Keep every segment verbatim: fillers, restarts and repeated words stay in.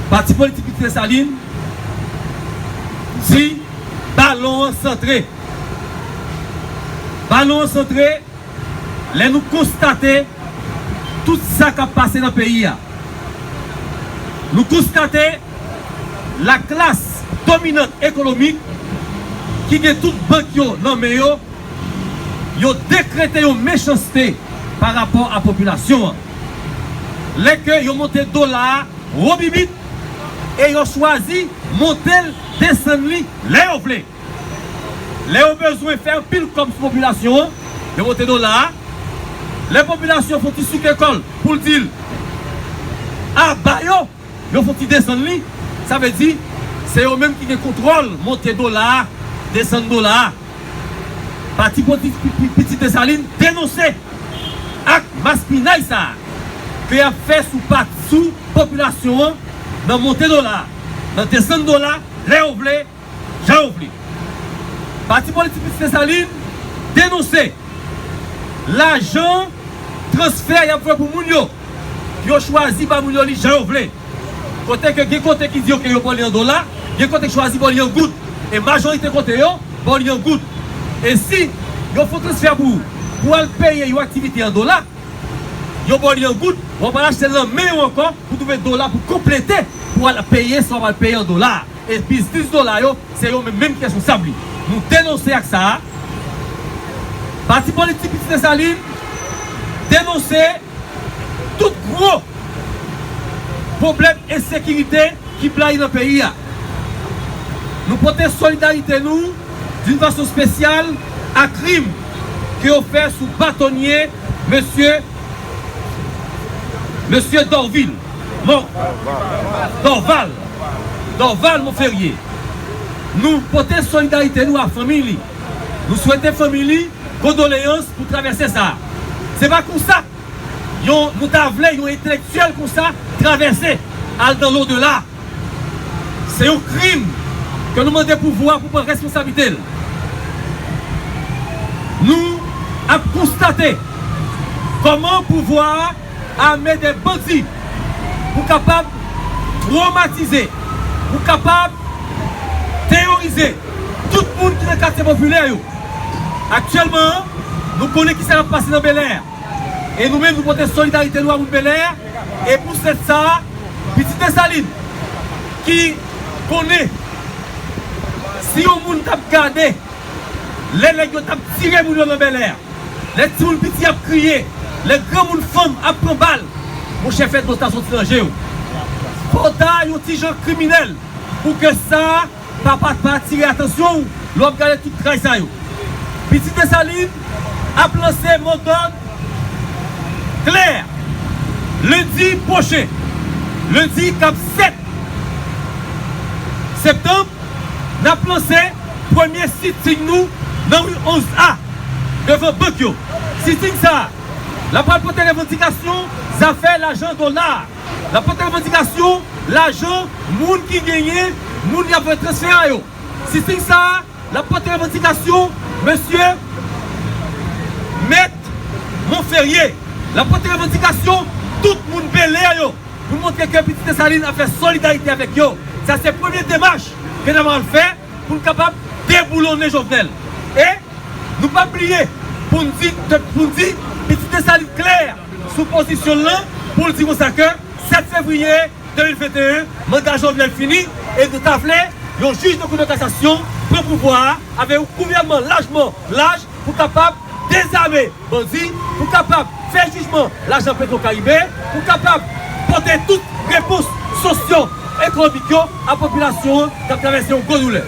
Pati politik Pitit Desalin di balon an santre. Balon an santre lè nou konstate tout sa k ap pase nan peyi a. Nou konstate laklas dominant ekonomik ki gen tout bank yo nan men yo, yo dekrete yon mechanste pa rapò a popilasyon an. Lè ke yo monte dola a wo bibit e yo chwazi monte l, desann li lè yo vle. Lè yo bezwen fè anpil kòb sou popilasyon an, yo monte dola a. Lè popilasyon fè yon ti souke kò l pou l di l aba yo, yo fè yon ti desann li. Sa vle di, se yo menm ki gen kontwòl monte dola a, desann dola a. Pati politik Pi-, Pi-, Pitit Desalin denonse ak maspinay sa a ke y ap fè sou pa-, sou popilasyon an nan monte dola a, nan desann dola a, lè yo vle, jan yo vle. Pati politik Pitit Desalin denonse lajan transfè y ap voye pou moun yo, yo chwazi ba moun yo li jan yo vle. Kote ke gen kote ki di yo ke yo ba w li an dola, gen kote ki chwazi ba w li an goud. E majorite kote yo ba w li an goud. E si yo fè yon transfè pou ou, pou w al peye yon aktivite an dola, yo ba w li an goud, w ap al achte l nan men yo ankò pou twouve dola pou konplete pou w al peye sa w ap al peye an dola. E biznis dola yo, se yo menm menm ki responsab li. Nou denonse ak sa a. Pati politik Pitit Desalin denonse tout gwo pwoblèm ensekirite ki blayi nan peyi a. Nou pote solidarite nou d'une façon spéciale a krim ke yo fè sou batonye mesye, mesye Dorvil. Mon, Dorval. Dorval Monferrier. Nou pote solidarite nou a fanmi li. Nou swete fanmi li kondoleyans pou travèse sa a. Se pa konsa yon, nou ta vle yon entelektyèl konsa travèse al nan lodela. Se yon krim ke nou mande pouvwa pou pran responsablite l. Nou ap konstate kòman pouvwa a ame de bandi pou kapab twomatize, pou kapab teworize tout moun ki nan katye popilè yo. Aktyèlman, nou konnen kisa k ap pase nan Bèlè. E nou menm, nou pote solidarite nou a moun Bèlè. E pou sèt sa a, Pitit Desalin, ki konnen si yon moun t ap gade lè nèg yo t ap tire moun yo nan Bèlè, lè timoun piti ap kriye, lè granmoun fanm ap pran bal, monchè, fè dlo ta soti nan je w. Fò w ta yon ti jan kriminèl pou ke sa pa, pa, pa atire atansyon w lè w ap gade tout tray sa yo. Pitit Desalin ap lanse modòd klè lendi pwochen, lendi k ap sèt septanm, n ap lanse premye siting nou nan ri onz A, devan bank yo. Siting sa a, l ap pral pote revandikasyon zafè lajan dola a. L ap pote revandikasyon lajan moun ki genyen, moun y ap voye transfè a yo. Siting sa a, l ap pote revandikasyon mesye Mèt Monferrier. L ap pote revandikasyon tout moun Bèlè yo, pou montre ke Pitit Desalin ap fè solidarite avèk yo. Sa se premye demach ke n ap al fè pou n kapab deboulonnen Jovenel. E nou p ap bliye pou n di, pou n di Pitit Desalin klè sou pozisyon l lan, pou l di konsa ke sèt fevriye de mil venteyen, manda Jovenel fini, e nou ta vle yon jij de Cour de cassation pran pouvwa a avèk yon gouvènman lajman laj pou kapab dezame bandi, pou kapab fè jijman lajan Petro Caribe, pou kapab pote tout repons sosyo-ekonomik yo a popilasyon an k ap travèse yon gwo doulè.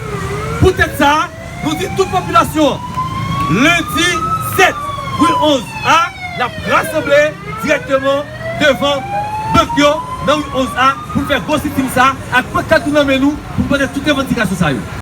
Poutèt sa, nou di tout popilasyon an, lendi sèt ri onz A, n ap rasanble dirèkteman devan bank yo nan ri onz A pou n fè gwo siting sa a ak pankat nou nan men nou pou n pote tout revandikasyon sa yo.